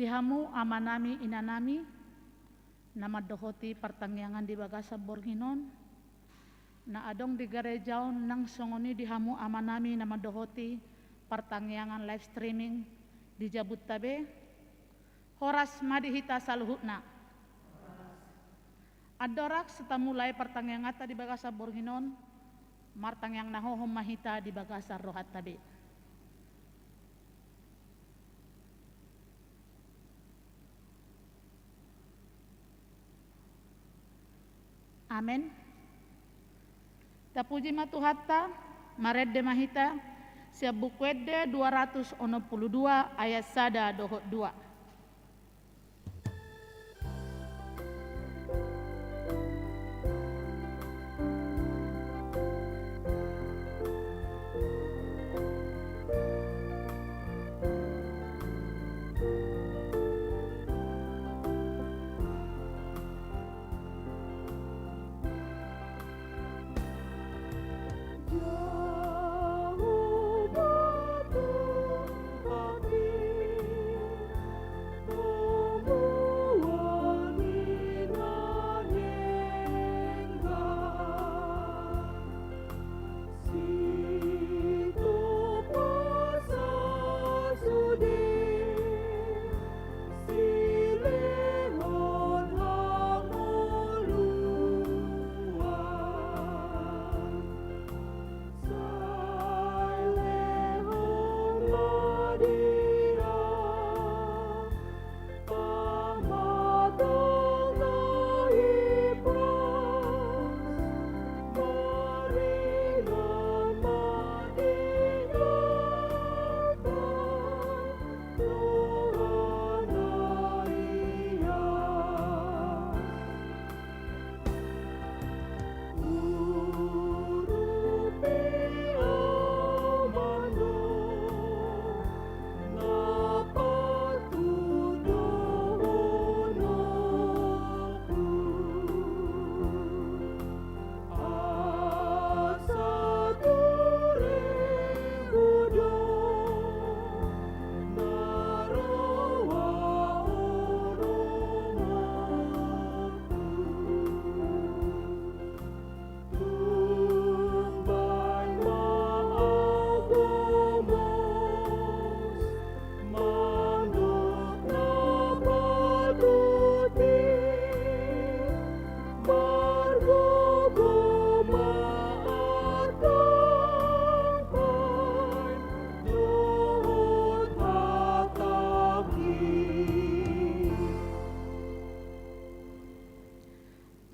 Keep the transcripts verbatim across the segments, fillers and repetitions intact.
Di hamu amanami inanami, na mandohoti partangiangan di bagasan borngin on, na adong di gareja on nang songon i di hamu amanami na mandohoti partangiangan live streaming di jabunta be, horas ma di hita saluhutna. Andorang so tamulai partangianganta di bagasan borngin on, martangiang na hohom ma hita di bagasan rohanta be. Amen. Tapuji ma Tuhanta, marende ma hita, sian Buku Ende dua ratus onom pulu dua ayat sada dohot dua.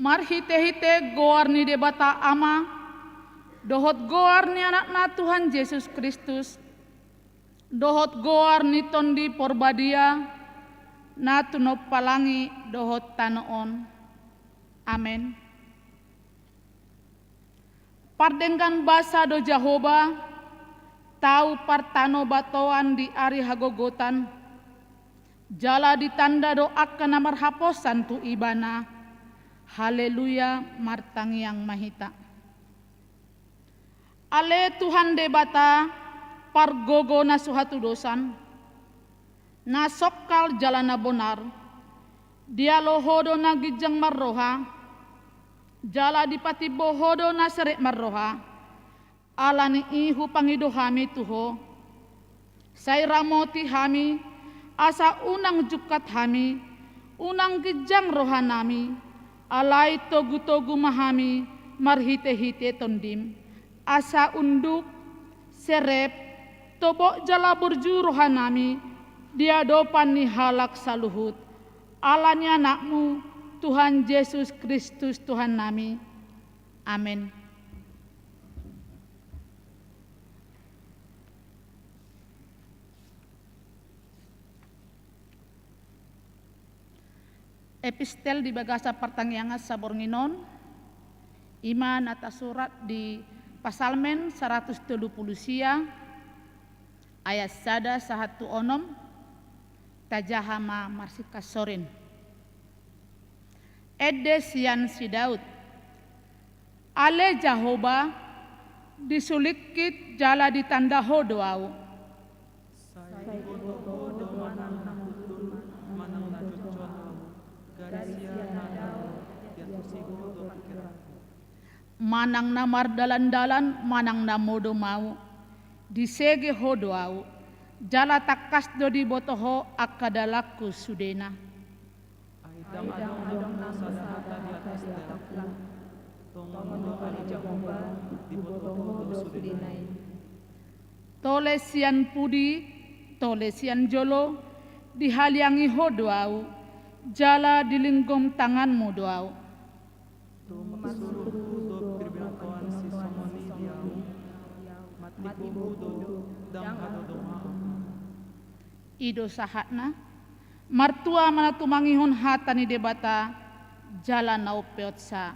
Marhitehite goar ni Debata Ama, dohot goar ni Anakna Tuhan Jesus Kristus, dohot goar ni Tondi Porbadia, na tinompa langit dohot tano on. Amen. Pardenggan basa do Jahowa, tau partanobatoan di ari hagogotan, jala ditanda do angka na marhaposan tu Ibana. Haleluya, martangiang ma hita. Ale Tuhan Debata, pargogo na so hatudosan, na songkal jala na bonar, dialo Ho do na ginjang marroha, jala dipatimbo Ho do na serep marroha, ala ni i hupangido hami tu Ho. Sai ramoti hami, asa unang jungkat hami, unang ginjang rohanami, alai togutogu ma hami marhitehite Tondim, asa unduk, serep, tobok jala burju rohanami di adopan ni halak saluhut, ala ni Anakmu, Tuhan Jesus Kristus Tuhannami. Amen. Epistel di bagasan partangiangan saborngin on, i ma na tasurat di Psalmen saratus tolu pulu sia, ayat sada sahat tu onom, tajaha ma marsingkassorin. Ende sian si Daud. Ale Jahowa, disulingkit jala ditanda Ho do ahu. Sai diboto Ho do manang na hundul, Manang na mardalan-dalan, manang na modom ahu, disege Ho do ahu, jala tangkas do diboto Ho angka dalanku sudena. Ai ndang adong na sada hata di atas dalan, tongon do ale Jahowa, diboto Ho do sudena i. Tole sian pudi, tole sian jolo, dihaliangi Ho do ahu, jala dilinggom tanganMu do ahu. Tung mangasuruhu do pirbinatoan sisongon i di ahu, matihuhu do ndang hadodongan. I do sahatna. Martua ma na tumangihon hata ni Debata, jala na umpeopsa.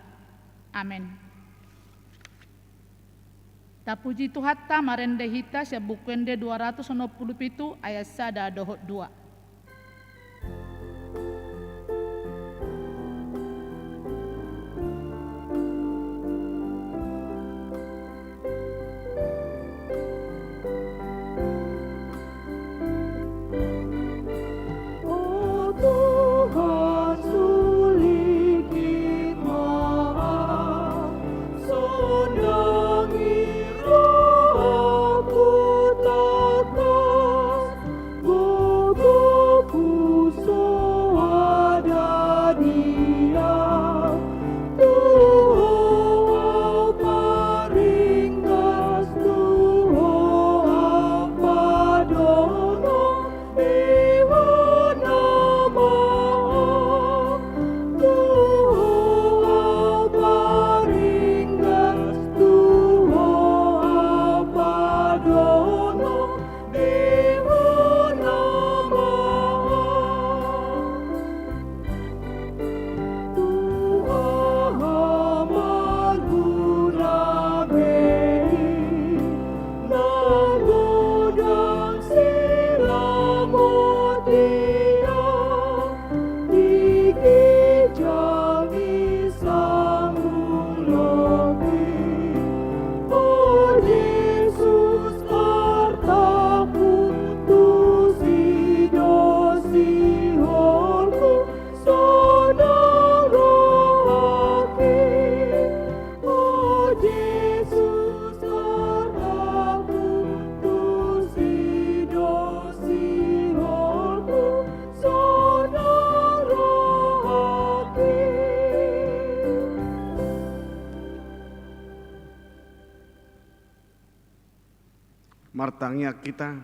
Amen. Tapuji Tuhanta, marende hita sian Buku Ende dua ratus onom pulu pitu ayat sada dohot dua. O Tuhan, sulikit ma ahu, sondangi rohangku tangkas, gogoku so ada di Ahu, tu Ho ahu paringgas, tu Ho ahu padohon, ihut nama ahu, tu Ho ahu paringgas, tu Ho ahu padohon, ihut nama ahu. Tuhan, marguna be i, na godang silamot i, di ginjang i sangulongki. O Jesus, artangku tusi do sihol, sonang rohangki. O Jesus, artangku tusi do sihol, sonang rohangki. Martangiang hita.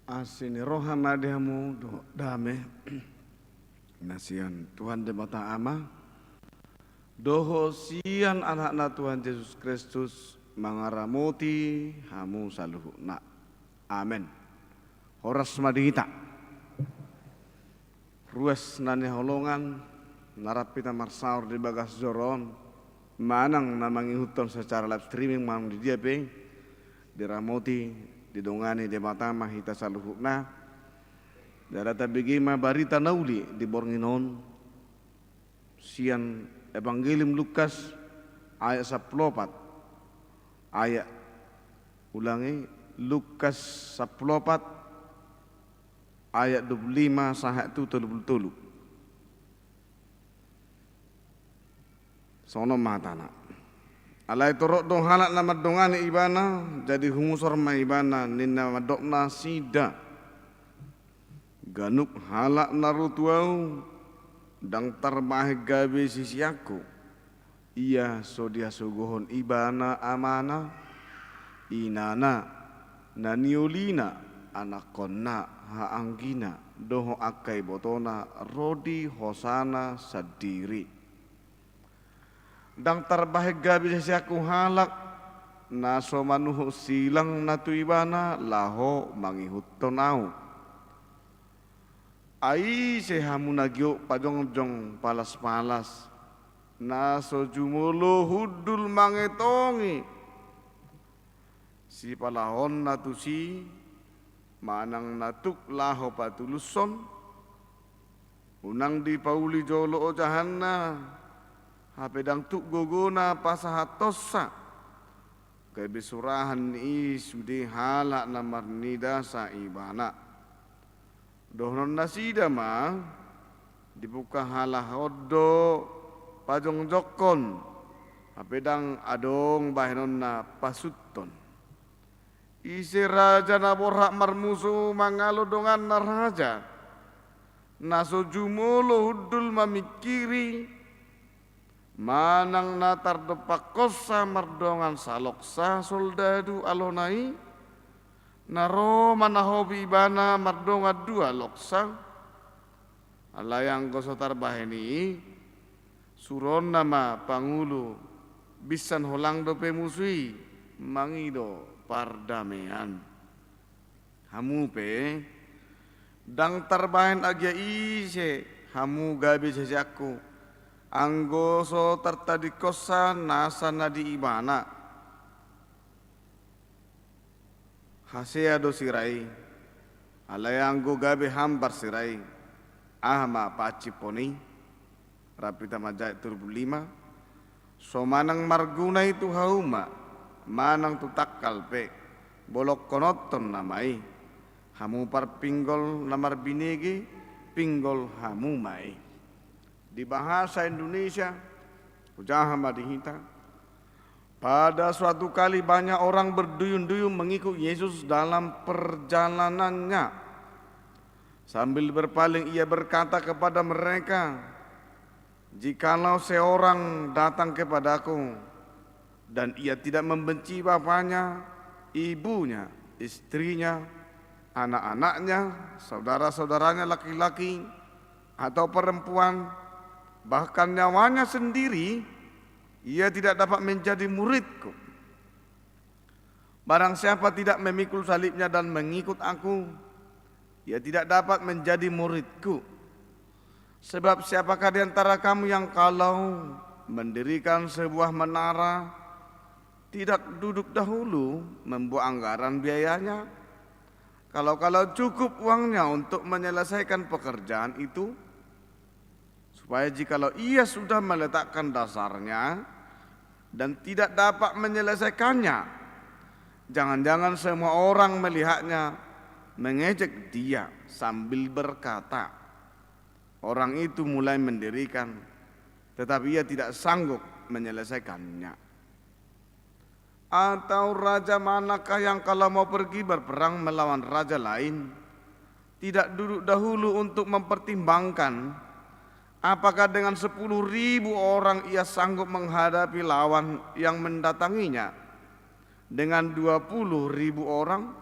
Asi ni roha ma di hamu dohot dame na sian Tuhan Debata Ama dohot sian Anakna Tuhan Jesus Kristus mangaramoti hamu saluhutna. Amen. Horas ma di hita. Ruas na hinaholongan, na rap hita marsaor di bagas joro on, manang na mangihuthon secara live streaming manang di dia pe, diramoti, didongani Debata ma hita saluhutna. Jala tabege ma barita na uli di borngin on sian Evangelium Lukas ayat sampulu opat, ayat, ulangi, Lukas sampulu opat ayat dua pulu lima sahat tu tolu pulu tolu. Songon on ma hatana. Alai torop do halak na mandongani Ibana, jadi hungusor ma Ibana, ninna mandok nasida: Ganup halak na ro tu Ahu, ndang tarbahen gabe siseanKu. Ia so dihasogohon ibana amana, inana, na niolina, anakkonna, haanggina, dohot angka ibotona ro di hosana sandiri. Ndang tarbahen gabe siseanKu halak na so manuhuk silangna tu ibana laho mangihuthon Ahu. Ai ise hamu na giot pajongjong palaspalas, na so jumolo hundul mangetongi sipalahonna tusi, manang na tuk laho patulushon? Unang dipauli jolo ojahanna, hape ndang tuk gogona pasahathonsa, gabe surahan ni i sude halak na marnidasa ibana. Dohonon nasida ma: Dipungka halak on do pajongjongkon, Hape ndang adong bahenonna pasuthon. Ise raja na borhat marmusu mangalo donganna raja, na so jumolo hundul mamingkiri, manang na tardompakhonsa mardongan saloksa soldadu alona i, na ro manahopi ibana mardongan dua loksa? Alai anggo so tarbahen i, suruonna ma pangulu, binsan holang dope musu i mangido pardamean. Hamu pe, ndang tarbahen agia ise hamu gabe siseanku, anggo so tartadingkonsa nasa na di ibana. Hasea do sira i, alai anggo gabe hambar sira i, aha ma pansipon i? Rap hita manjahit turpuk lima. So manang marguna i tu hauma, manang tu tangkal pe, bolongkononhon nama i. Hamu parpinggol na marbinege, pinggol hamu ma i. Di bahasa Indonesia, hujaha ma di hita. Pada suatu kali banyak orang berduyun-duyun mengikut Yesus dalam perjalanannya. Sambil berpaling, ia berkata kepada mereka, "Jikalau seorang datang kepadaku, dan ia tidak membenci bapaknya, ibunya, istrinya, anak-anaknya, saudara-saudaranya laki-laki atau perempuan, bahkan nyawanya sendiri, ia tidak dapat menjadi muridku. Barang siapa tidak memikul salibnya dan mengikut aku, ia tidak dapat menjadi muridku. Sebab siapakah di antara kamu yang kalau mendirikan sebuah menara, tidak duduk dahulu membuat anggaran biayanya? Kalau-kalau cukup uangnya untuk menyelesaikan pekerjaan itu, supaya jikalau ia sudah meletakkan dasarnya dan tidak dapat menyelesaikannya, jangan-jangan semua orang melihatnya mengejek dia sambil berkata, 'Orang itu mulai mendirikan, tetapi ia tidak sanggup menyelesaikannya.'" Atau raja manakah yang kalau mau pergi berperang melawan raja lain, tidak duduk dahulu untuk mempertimbangkan apakah dengan sepuluh ribu orang ia sanggup menghadapi lawan yang mendatanginya dengan dua puluh ribu orang?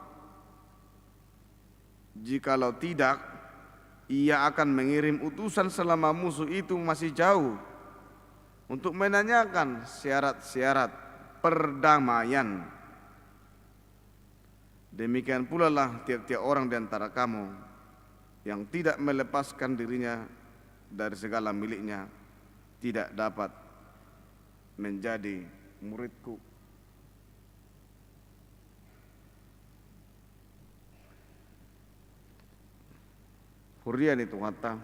Jikalau tidak, ia akan mengirim utusan selama musuh itu masih jauh untuk menanyakan syarat-syarat perdamaian. Demikian pulalah tiap-tiap orang di antara kamu yang tidak melepaskan dirinya dari segala miliknya tidak dapat menjadi muridku. Huria ni Tuhanta,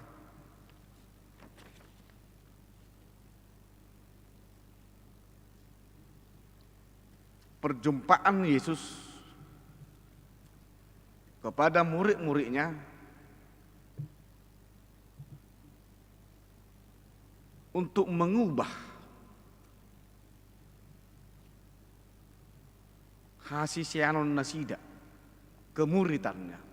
perjumpaan Yesus kepada murid-muridnya untuk mengubah hasiseanon nasida, kemuritannya.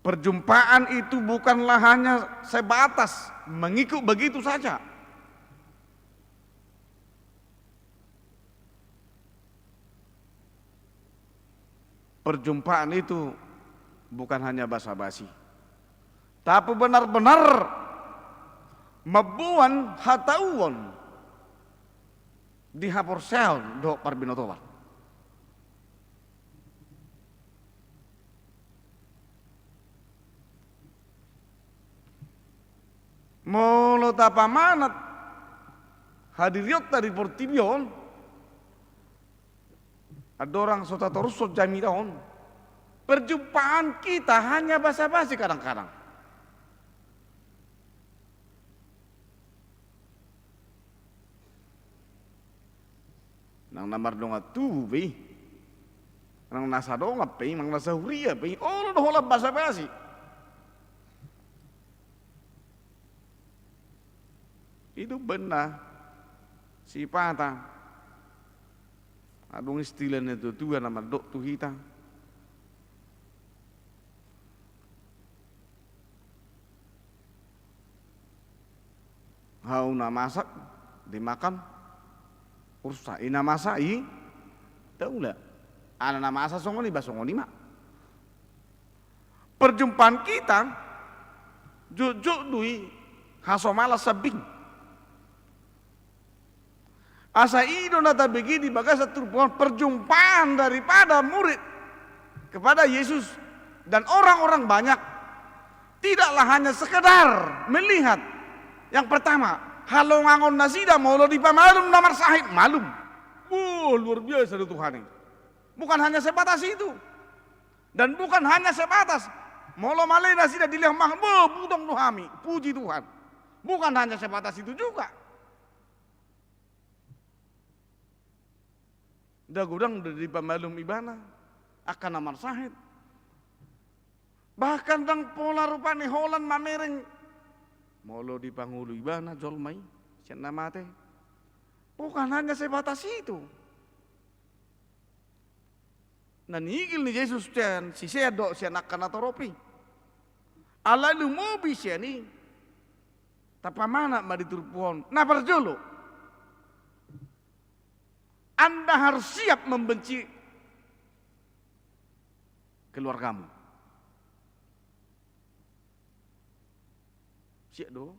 Perjumpaan itu bukanlah hanya sebatas mengikut begitu saja. Perjumpaan itu bukan hanya basa-basi, tapi benar-benar mamboan hatauon di haporseaon dohot parbinotoan. Molo tapamanat hadirionta di portibi on, andorang so tatorushon jamita on, perjumpaan kita hanya basa-basi kadang-kadang. Nang na mardongan tubu pe i, nang na sadongan pe i, nang na sahuria pe i, olo do holan basa-basi. I do umbahen na sipata. Adong istilah ni natuatua na mandok tu hita. Hau na masak dimakan ursa, i na masa i daula. Ala na masa songon i, ba songon i ma. Perjumpaan kita jotjot do i hasomalan sambing. Asa i do na tabege di bagasan turpuk on, perjumpaan daripada murid kepada Yesus dan orang-orang banyak tidaklah hanya sekedar melihat. Yang pertama, halongangon nasida molo dipamalum na marsahit, malum. Wah, luar biasa do Tuhan i. Bukan hanya sebatas itu. Dan bukan hanya sebatas molo male nasida dilehon mangan, "Bo, butong do hami, puji Tuhan." Bukan hanya sebatas itu juga. Nda godang do dipamalum ibana angka na marsahit. Bahkan ndang pola rupani holan mamereng molo dipangolu ibana jolma i sian na mate. Bukan hanya sebatas itu. Na niigil ni Jesus sian sisean dohot sian angka na torop i. Alai lumobi sian i, tapamanat ma di turpuk on. Na parjolo, Anda harus siap membenci keluargamu. Siap do.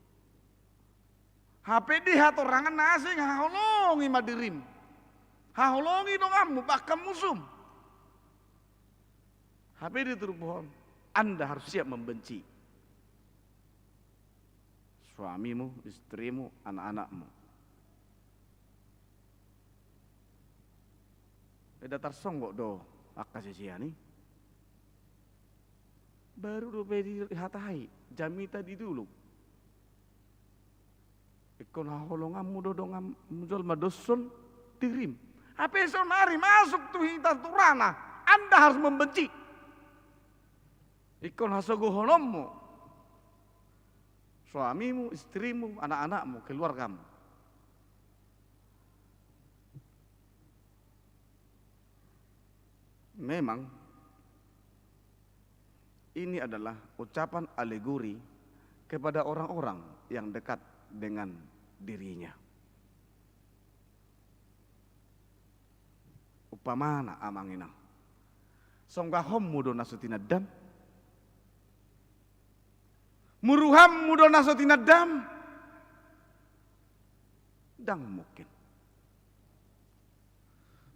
Hape di hatorangan na asing, haholongi ma dirim. Haholongi donganmu, bahkan musum. Hape di turpuk on, Anda harus siap membenci suamimu, istrimu, anak-anakmu. Eda tarsonggot do angka sisean i. Baru dope dihatai, jamita di dolok. Ingkon haholonganmu do donganmu jolma, doshon dirim. Hape saonari masuk tu hita tu ranah, Anda harus membenci. Ingkon hasogohononmu suamimu, istrimu, anak-anakmu, keluargamu. Memang ini adalah ucapan alegori kepada orang-orang yang dekat dengan dirinya. Umpamana, amang inang, songgahonmu do na so tinandam? Muruhanmu do na so tinandam? Ndang mungkin.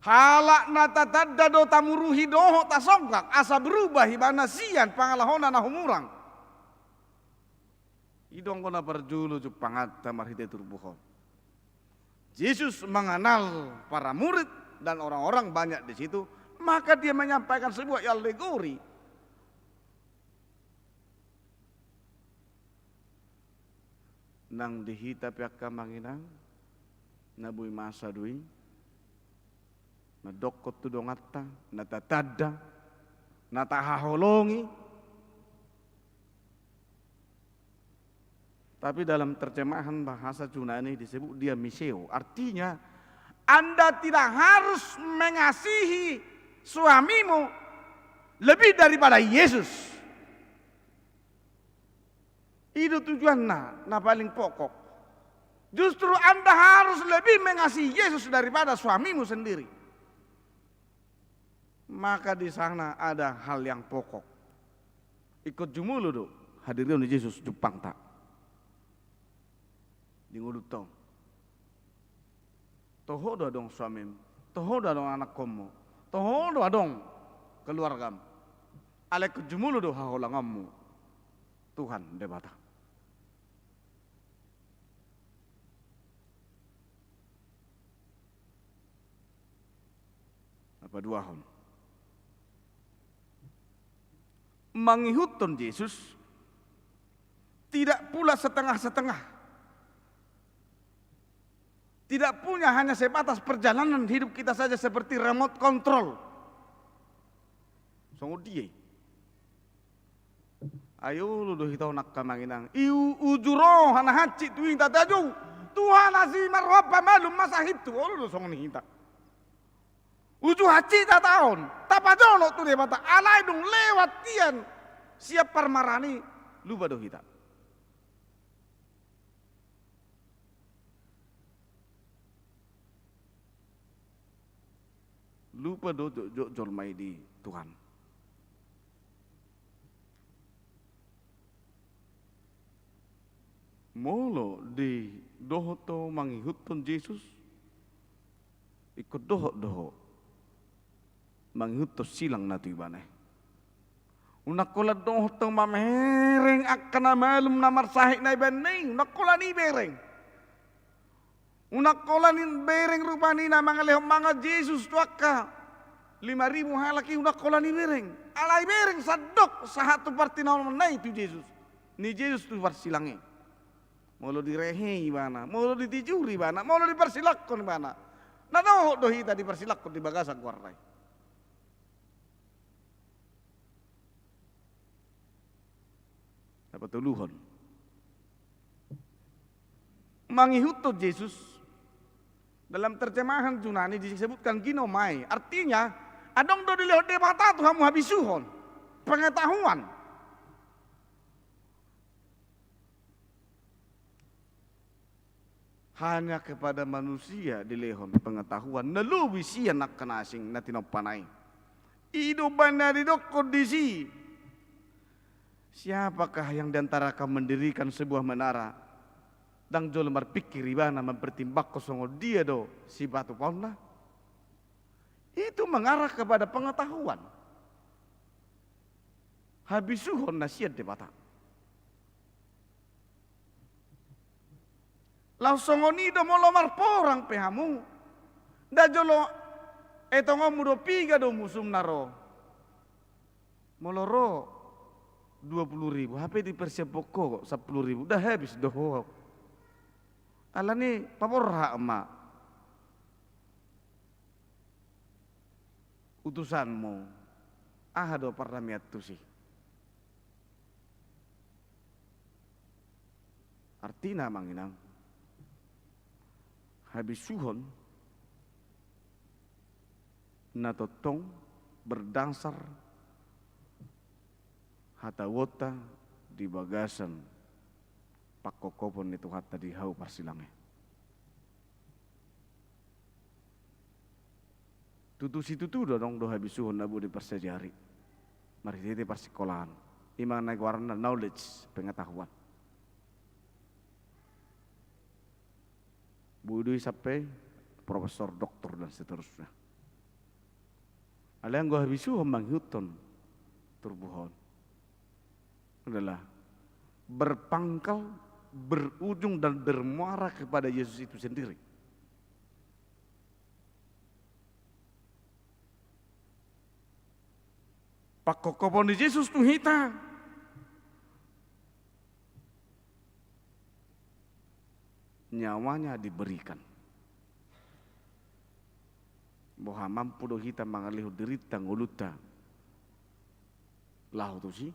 Halak na tatanda do tamuruhi dohot tasonggak asa berubah ibana sian pangalahona na humurang. I do anggo na parjolo jumpanganta marhite turpuk on. Jesus mengenal para murid dan orang-orang banyak di situ, maka dia menyampaikan sebuah alegori. Nang di hita pe angka amang inang, na boi masa do i, na dokkon tu donganta, na tatanda, na tahaholongi. Tapi dalam terjemahan bahasa Junani disebut dia miseo. Artinya, Anda tidak harus mengasihi suamimu lebih daripada Yesus. I do tujuanna na paling pokok. Justru Anda harus lebih mengasihi Yesus daripada suamimu sendiri. Maka di sana ada hal yang pokok. Ingkon jumolo do hadirion ni Jesus jumpangta di ngolunta on. Toho do adong suamim, toho do adong anakkonmu, toho do adong keluargam. Alai ingkon jumolo do haholonganmu Tuhan Debata. Na paduahon, mangihuthon Jesus tidak pula setengah-setengah. Tidak punya hanya sebatas perjalanan hidup kita saja seperti remote control. Songon dia i? Ai olo do hita on angka amang inang. I u-, uju roha na hansit tu hita, tajou. Tuhan asi marroha pamalum masa hitu, olo do songon hita. Uju hansit hata on, tapajonok tu Debata, alai dung lewat hian sian parmaraan i, lupa do hita. Lupa do jotjot jolma i di Tuhan. Molo didohot ho mangihuthon Jesus, ingkon dohot do ho mangihuthon silang na tu ibana i. Unang holan dohot ho mamereng angka na malum na marsahit na ibana i, unang holan i bereng. Unang holan i bereng rupani na mangalehon mangan Jesus tu angka lima ribu halak i, unang holan i bereng. Alai bereng sandok sahat tu partinaonanna i tu Jesus. Ni Jesus tu parsilang i. Molo direhei ibana, molo ditijuri ibana, molo diparsilangkon ibana. Na dohot do hita diparsilangkon di bagasan goarna i. Na patoluhon. Mangihuthon Jesus, dalam terjemahan Junani disebutkan ginomai, artinya adong do dilehon Debata tu hamu habisuhon, pengetahuan. Hanya kepada manusia dilehon pengetahuan na lobi sian angka na asing na tinompana i. I do umbahen na didokkon disi. Siapakah yang di antara kamu mendirikan sebuah menara? Ndang jolo marpikir ibana, mempertimbangkon songon dia do sipatupaonna? Itu mengarah kepada pengetahuan. Habisuhon na sian Debata. Laos songon i do molo marporang pe hamu, nda jolo etongonmu do piga do musum na ro. Molo ro dua puluh ribu, hape dipersiaphon ho sampulu ribu, nda habis do ho. Alani paborhat ma utusanmu, aha do parnamean tusi? Artina, amang inang, habisuhon na tongtong berdasar hatahuonta di bagasan pangkophopon ni Tuhanta di hau parsilang i. Tutu situtu do adong do habisuhon na boi diparsajari marhitehite parsingkolaan. I ma na goarna knowledge, pengetahuan. Boi do i sampe profesor, doktor, dan seterusnya. Alai anggo habisuhon mangihuthon turpuk on adalah berpangkal, berujung, dan bermuara kepada Yesus itu sendiri. Pangkophopon ni Jesus tu hita, nyawanya diberikan. Boha, mampu do hita mangalehon dirinta, ngolunta laho tusi?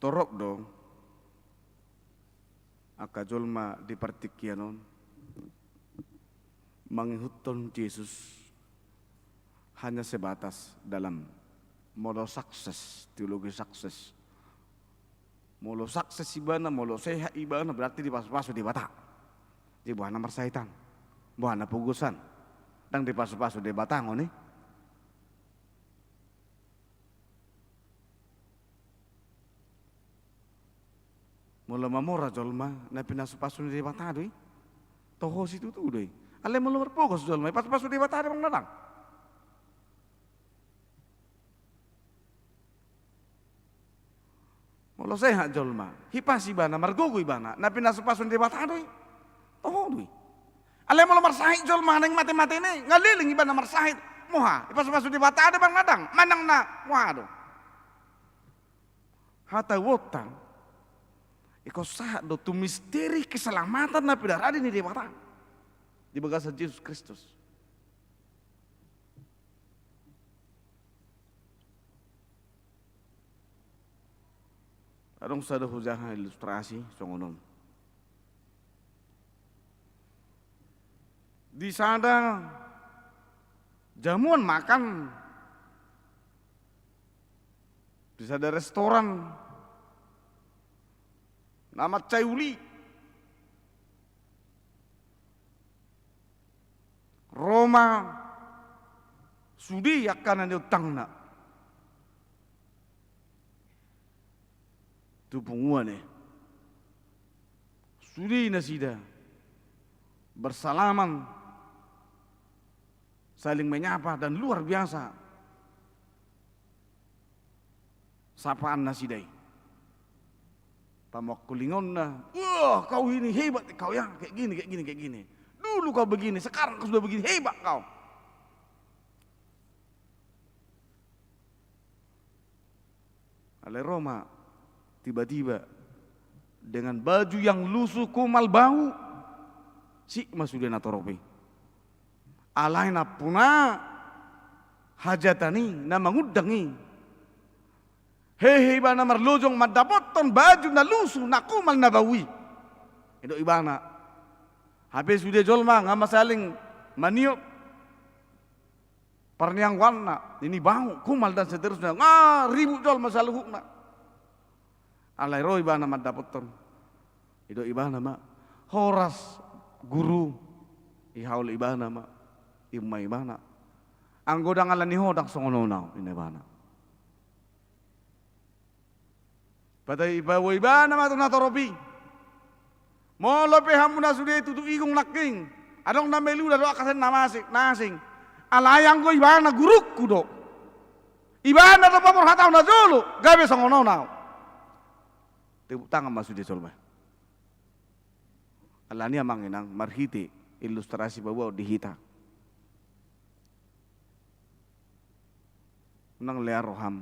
Torop do angka jolma di partingkian on mangihuthon Jesus hanya sebatas dalam, molo sukses, teologi sukses. Molo sukses ibana, molo sehat ibana, berarti dipasupasu Debata. Jadi boha na marsahit an, boha na pogosan, ndang dipasupasu Debata ngoni. Molo mamora jolma, na pinasupasu ni Debata do i. Toho situtu do i. Alai molo marpogos jolma, ipasupasu Debata do, amang inang? Molo sehat jolma, hipas ibana, margogo ibana, na pinasupasu ni Debata do i. Toho do i. Alai molo marsahit jolma, naeng mate-mate i, nga leleng ibana marsahit, boha, ipasupasu Debata do, amang inang? Manang na boha do? Hatahuonta, ingkon sahat do tu misteri keselamatan na pinarade ni Debata. di bagasan Jesus Kristus. Adong sada hujaha ilustrasi songon on. Di sada jamuan makan, di sada restoran na mansai uli, ro ma sude angka na niontangna tu punguan i. Sude nasida bersalaman, saling menyapa, dan luar biasa sapaan nasida i. Pamuhak hulingonna, "Wah, kau ini hebat kau ya, kayak gini, kayak gini, kayak gini. Dulu kau begini, sekarang kau sudah begini, hebat kau." Alai ro ma tiba-tiba dengan baju yang lusuh, kumal, bau. Sik ma sude natorop i. Alai nampuna hajatan i, na mangundang i, hehe ibana marlojong mandapothon baju na lusuh, na kumal, na bau i. Didok ibana, hape sude jolma nga ma saling maniop parnianguanna, ini bau, kumal, dan seterusnya. Nga ribut jolma saluhutna. Alai ro ibana mandapothon. Didok ibana ma, "Horas, Guru." Dihaol ibana ma. Ima ibana, "Anggo ndang ala ni ho, ndang songon on au," ninna ibana. Patai, ipaboa ibana ma tu natorop i. "Molo pe hamu na sude tutu igung nangkin, adong na melu da dohot angka sian na asing, na asing. Alai anggo ibana gurungku do. Ibana do paborhatahon na jolo, gabe songon on au." Tepuk tangan ma sude jolma. Alani i, amang inang, marhite ilustrasi paboaon di hita, unang lean roham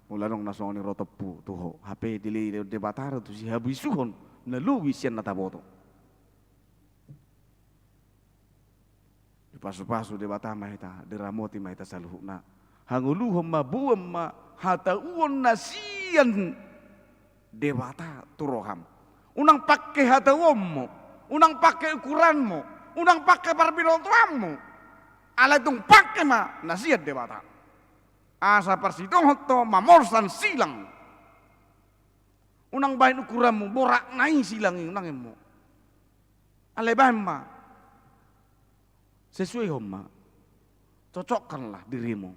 molo adong na songon i ro tompu tu ho. Hape dilehon Debata do tusi habisuhon na lobi sian na taboto. Dipasupasu Debata ma hita, diramoti ma hita saluhutna. Hangoluhon ma, boan ma hatauon na sian Debata tu roham. Unang pangke hatauonmu, unang pangke ukuranmu, unang pangke parbinotoanmu. Alai tung pangke ma na sian Debata. Asa parsituhonhon ho mamorsan silang. Unang bahen ukuranmu, boratna i silang i, unang, inna. Alai bahen ma, sesuaihon ma, cocokkanlah dirimu,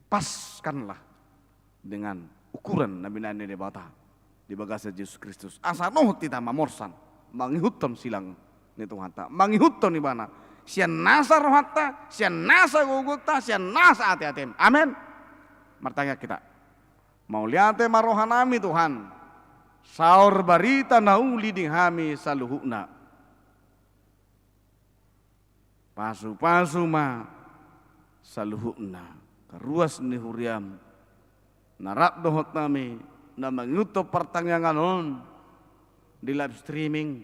paskanlah dengan ukuran na binahen ni Debata di bagasan Jesus Kristus. Asa dohot hita mamorsan, mangihuthon silang ni Tuhanta, mangihuthon Ibana sian nasa rohanta, sian nasa gogonta, sian nasa ateatem. Amen. Martangiang hita. Mauliate ma rohanami, Tuhan, saor barita na uli di hami saluhutna. Pasupasu ma saluhutna angka ruas ni huriam na rap dohot hami na mangihuthon partangiangan on di live streaming.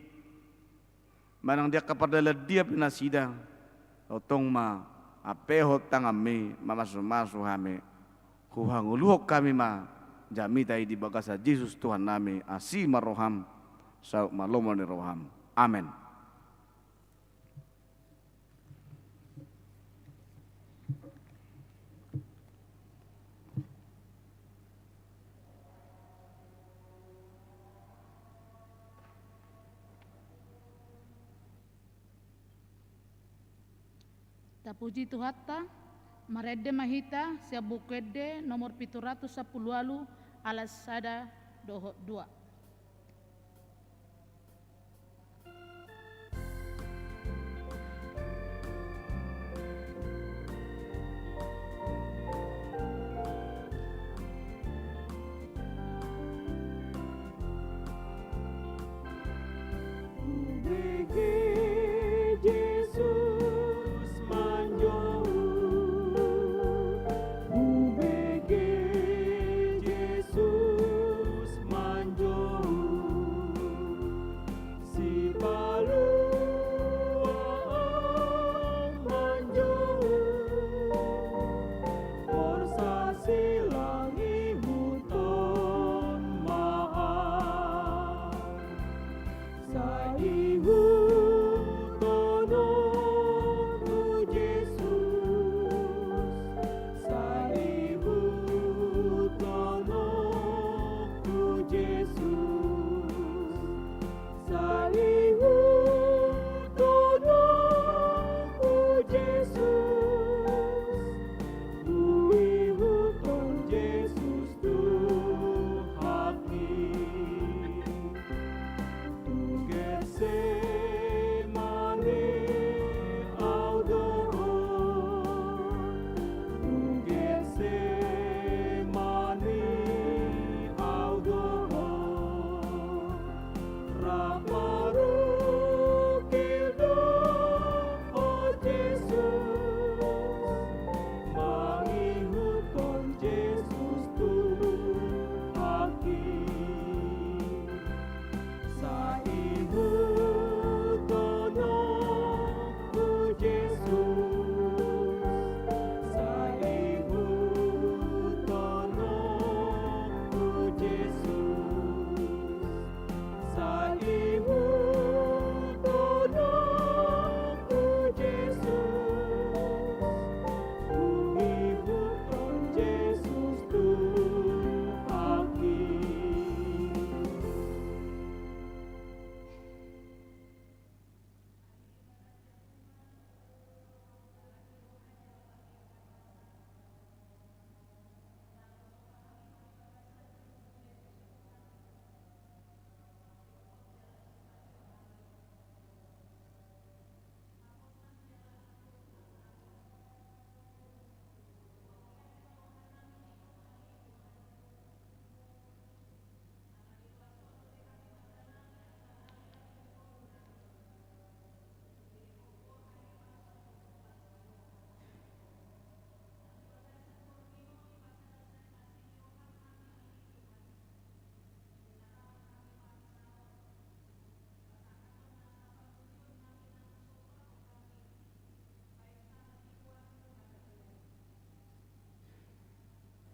Manang di angka pardalan dia pe nasida, tongtong ma ampehon tanganmi mamasumasu hami. Huhangoluhon hami ma jamita i di bagasan Jesus Tuhannami. Asi ma roham, saut ma lomo ni roham. Amen. Tapuji Tuhanta, marende ma hita sian Buku Ende nomor pitu ratus sampulu ualu, alas sada dohot dua. Hubege Jesus manjou, hubege Jesus manjou, sipalua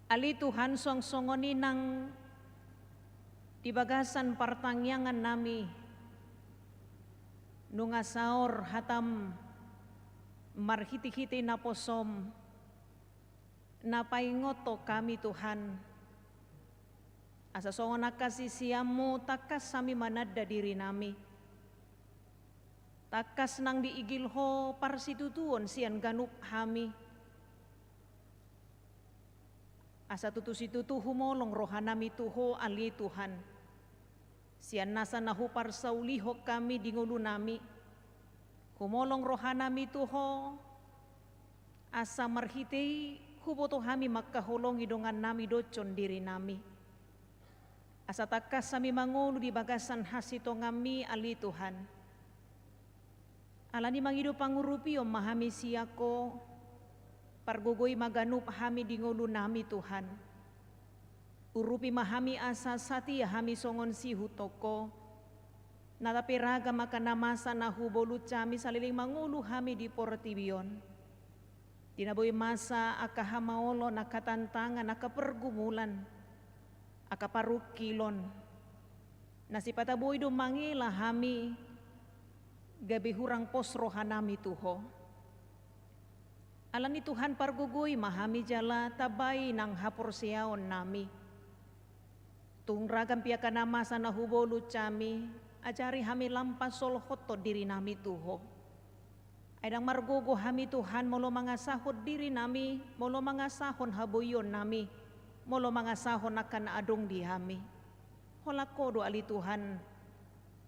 Ale Tuhan, suang songon i nang di bagasan partangiangan nami, nunga saor hatam marhitehite naposom, na paingothon hami Tuhan, asa songon angka siseanmu tangkas hami mananda diri nami. Tangkas nang diigil ho parsitutuon sian ganup hami. Asa tutu situtu humolong roha nami tu ho, ale Tuhan. Sian nasa na huparsaulihon hami di ngolu nami, humolong roha nami tu ho, asa marhite i huboto hami mangkaholongi dongan nami dohot diri nami. Asa tangkas hami mangolu di bagasan hasitonganmi, ale Tuhan. Alani mangido pangurupion ma hami sian ho, pargogoi ma ganup hami di ngolu nami Tuhan. Urupi ma hami asa satia hami songon sihuthon ho, na tape ragam angka na masa na hubolus hami saleleng mangolu hami di portibi on. Di na boi masa angka hamaolon, angka tantangan, angka pergumulan, angka parungkilon, na sipata boi do mangela hami gabe hurang pos roha nami tu ho. Alani Tuhan, pargogoi ma hami jala tambai nang haporseaon nami. Tung ragam pe angka na masa na hubolus hami, ajari hami lam pasolhothon diri nami tu ho. Ai ndang margogo hami Tuhan molo mangasahon diri nami, molo mangasahon haboion nami, molo mangasahon angka na adong di hami. Holan ho do ale Tuhan,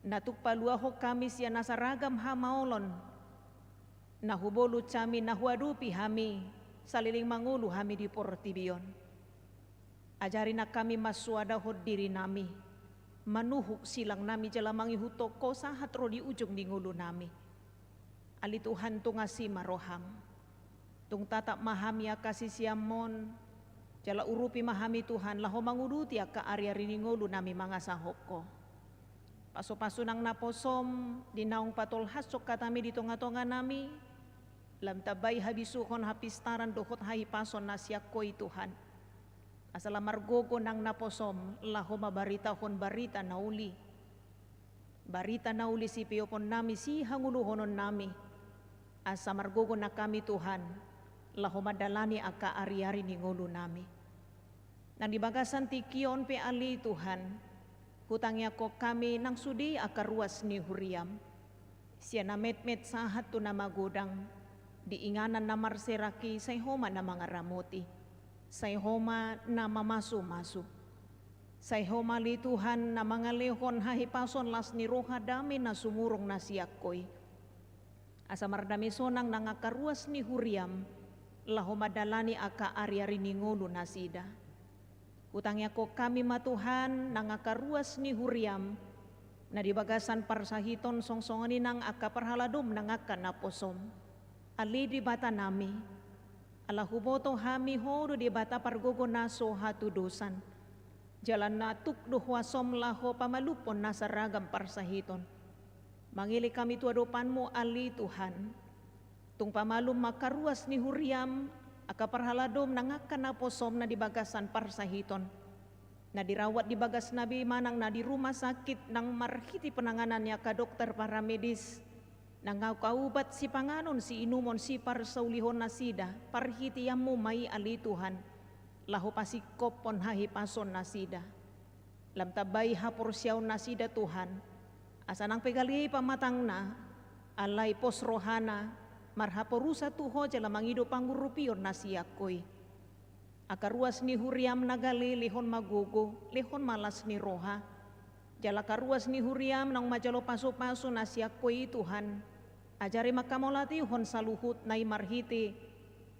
na tuk paluahon hami sian nasa ragam hamaolon na hubolus hami, na huadopi hami saleleng mangolu hami di portibi on. Ajari nang hami mansoadahon diri nami, manuhuk silang nami jala mangihuthon ho sahat ro di ujung ni ngolu nami. Ale Tuhan, tung asi ma roham. Tung tatap ma hami angka siseanmon, jala urupi ma hami Tuhan laho manguduti angka ariari ni ngolu nami mangasahon ho. Pasupasu nang naposom di naung patolhashon hatami di tongatonga nami, lam tambai habisuhon, hapistaran dohot hahipason na sian ho i Tuhan. Asa lam margogo nang naposom laho mambaritahon barita na uli. Barita na uli sipeopon nami, sihangoluhonon nami. Asa margogo nang hami Tuhan, laho mandalani angka ariari ni ngolu nami. Nang di bagasan tingki on pe ale Tuhan, hutangiangkon hami nang sude angka ruas ni huriam. Sian na metmet sahat tu na magodang, di inganan na marserak i sai ho ma na mangaramoti, sai ho ma na mamasumasu. Sai ho ma ale Tuhan na mangalehon hahipason, las ni roha, dame na sumurung na sian ho i. Asa mardame sonang nang angka ruas ni huriam, laho mandalani angka ariari ni ngolu nasida. Hutangiangkon hami ma Tuhan nang angka ruas ni huriam, na di bagasan parsahiton, songon i nang angka parhaladom nang angka naposom. Ale Debata nami, ala huboto hami ho do Debata pargogo na so hatudosan, jala na tuk do huasom laho pamalumhon nasa ragam parsahiton. Mangelek hami tu adopanmu ale Tuhan, tung pamalum ma angka ruas ni huriam, angka parhaladom nang angka naposom na di bagasan parsahiton, na dirawat di bagas nami manang na di rumah sakit nang marhite penanganan ni angka dokter, paramedis, nang angka ubat sipanganon siinumon siparsaulihon nasida, parhiteanmu ma i ale Tuhan, laho pasingkophon hahipason nasida. Lam tambai haporseaon nasida Tuhan, asa nang pe gale pamatangna, alai pos rohana, marhaporusan tu ho jala mangido pangurupion na sian ho i. Angka ruas ni huriam na gale, lehon ma gogo, lehon ma las ni roha. Jala angka ruas ni huriam naung manjalo pasupasu na sian ho i Tuhan, ajari ma hamu mauliatehon saluhutna i marhite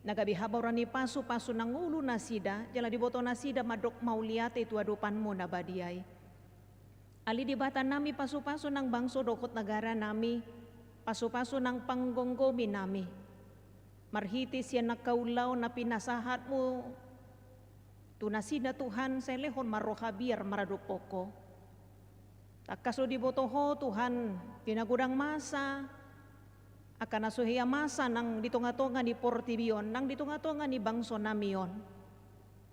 na gabe habaoran ni pasupasu na ngolu nasida, jala diboto nasida mandok mauliate tu adopanmu na badia i. Ale Debata nami, pasupasu nang bangso dohot negara nami, pasupasu nang panggomgomi nami. Marhite sian angka ulaon na pinasahatmu tu nasida Tuhan, sai lehon ma roha biar maradophon ho. Tangkas do diboto ho Tuhan, di na godang masa, angka na so hea masa nang di tongatonga ni portibi on, nang di tongatonga ni bangso nami on.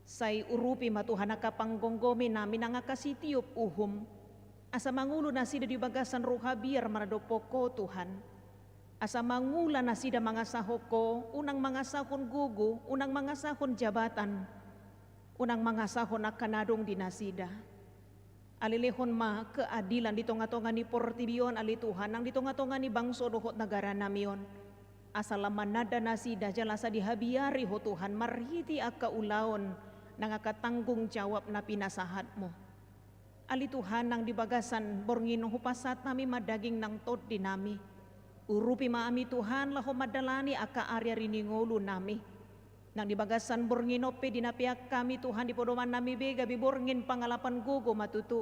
Sai urupi ma Tuhan angka panggomgomi nami nang angka sitiop uhum, asa mangolu nasida di bagasan roha biar maradophon Ho Tuhan. Asa mangula nasida mangasahon Ho, unang mangasahon gogo, unang mangasahon jabatan, unang mangasahon angka na adong di nasida. Ale lehon ma keadilan di tongatonga ni portibi on, ale Tuhan, nang di tongatonga ni bangso dohot nagara nami on. Asa lam mananda nasida jala asa dihabiari Ho Tuhan marhite angka ulaon nang angka tanggung jawab na pinasahatmu. Ale Tuhan, nang di bagasan borngin on hupasahat hami ma daging nang tondi nami. Urupi ma hami Tuhan laho mandalani angka ariari ni ngolu nami. Nang di bagasan borngin on pe dinapean hami Tuhan di podoman nami be gabe borngin pangalapan gogo ma tutu.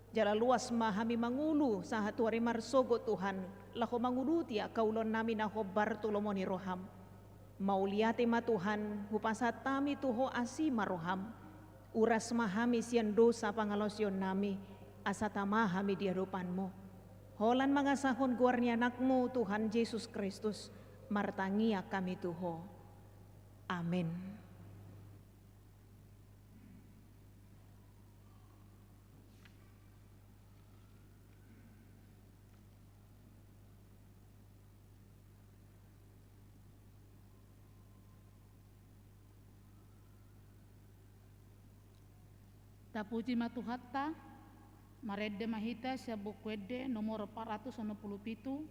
Jala loas ma hami mangolu sahat tu ari marsogot Tuhan, laho manguduti angka ulaon nami na hombar tu lomo ni roham. Mauliate ma Tuhan, hupasahat hami tu Ho asi ma roham. Uras ma hami sian dosa pangalaosion nami, asa tama hami di adopanmu. Holan mangasahon goar ni anakmu Tuhan Jesus Kristus, martangiang hami tu Ho. Amen. Tapuji ma Tuhanta. Marende ma hita sian Buku Ende nomor empat ratus enam puluh pitu,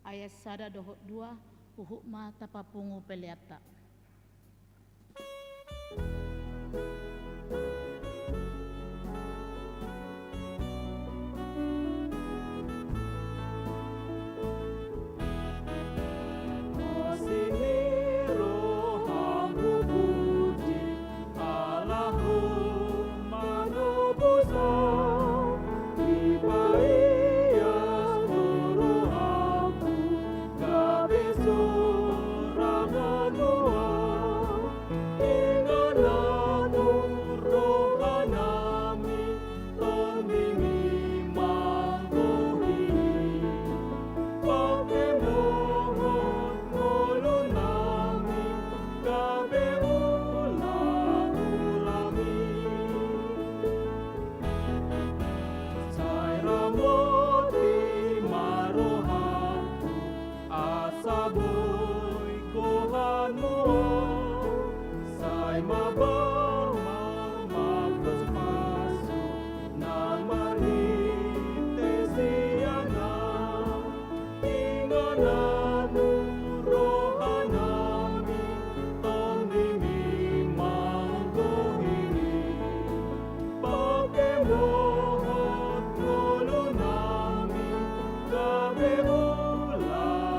ayat sada dohot dua, huhut ma tapapungu peleanta. Sai ramoti ma rohangku, asa boi gohanmu on. Sai mabar ma pasupasu na marhite sian Ingananmu rohanami, tondimi manggohi, pake mohot ngolunami, gabe ulaulami.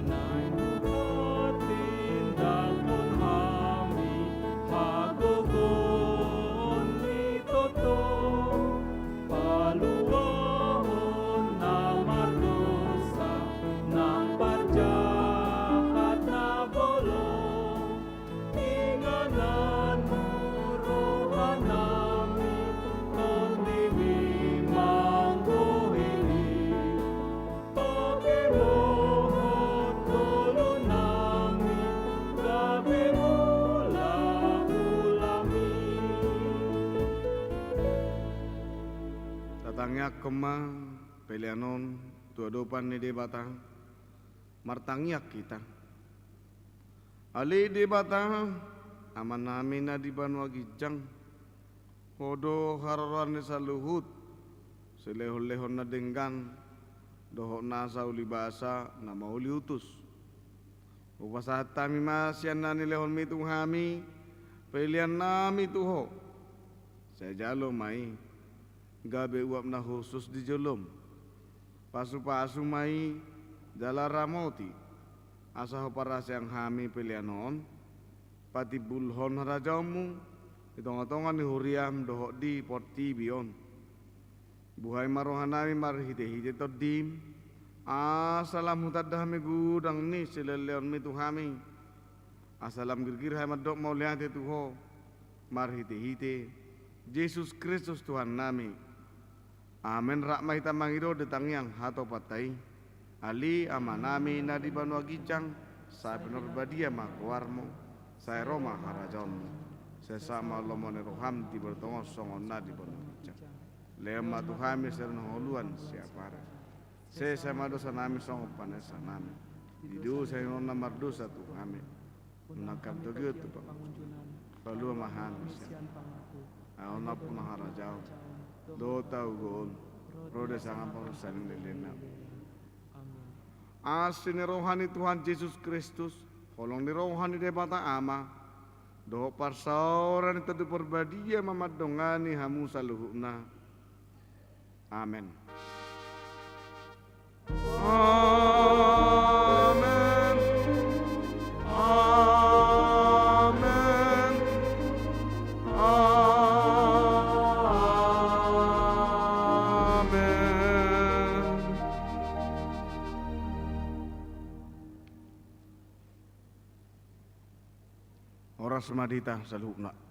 Naeng huhatindangkon hami hagogoon ni toto, paluahon na mardosa nang parjahat na bolon. Ingananmu rohanami, tondimi manggohi, pake mohot ngolunami, gabe ulaulami. Tatangiangkon ma pelean on tu adopan ni Debata. Martangiang hita. Ale Debata, Amanami na di banua ginjang, Ho do haroroan ni saluhut silehonlehon na denggan dohot nasa ulibasa na mauliutus. Hupasahat hami ma sian na nilehonmi tu hami peleannami tu Ho. Sai jalo ma i gabe uap na hushus di jolom. Pasupasu ma i jala ramoti, asa huparaseang hami pelean on patimbulhon harajaonmu di tongatonga ni huriam dohot di portibi on. Buhai ma rohanami marhite-hite Tondim, asa lam hutanda hami godang ni silehonlehonmi tu hami, asa lam girgir hami mandok mauliate tu Ho, marhite-hite Jesus Kristus Tuhannami. Amen. Rap ma hita mangido di tangiang hatopanta i. Ale Amanami na di banua ginjang, sai pinarbadia ma goarMu, sai ro ma harajaonMu, sai saut ma lomo ni rohaM di banua tonga on songon na di banua ginjang. Lehon ma tu hami sadari on hangoluan siapari. Sesa ma dosanami songon panesanami di dosa ni na mardosa tu hami. Unang Kam togihon tu pangunjunan, palua ma hami sian pangago. Ai Ho nampuna harajaon dohot hagogoon, ro do sian Ho parmusuhan lelena. Amen. Asi ni roha ni Tuhan Jesus Kristus, holong ni roha ni Debata Ama, dohot parsaoran ni Tondi Parbadia ma mandongani hamu saluhutna. Amen. Amen. Amen. Amen. Horas ma di hita saluhutna.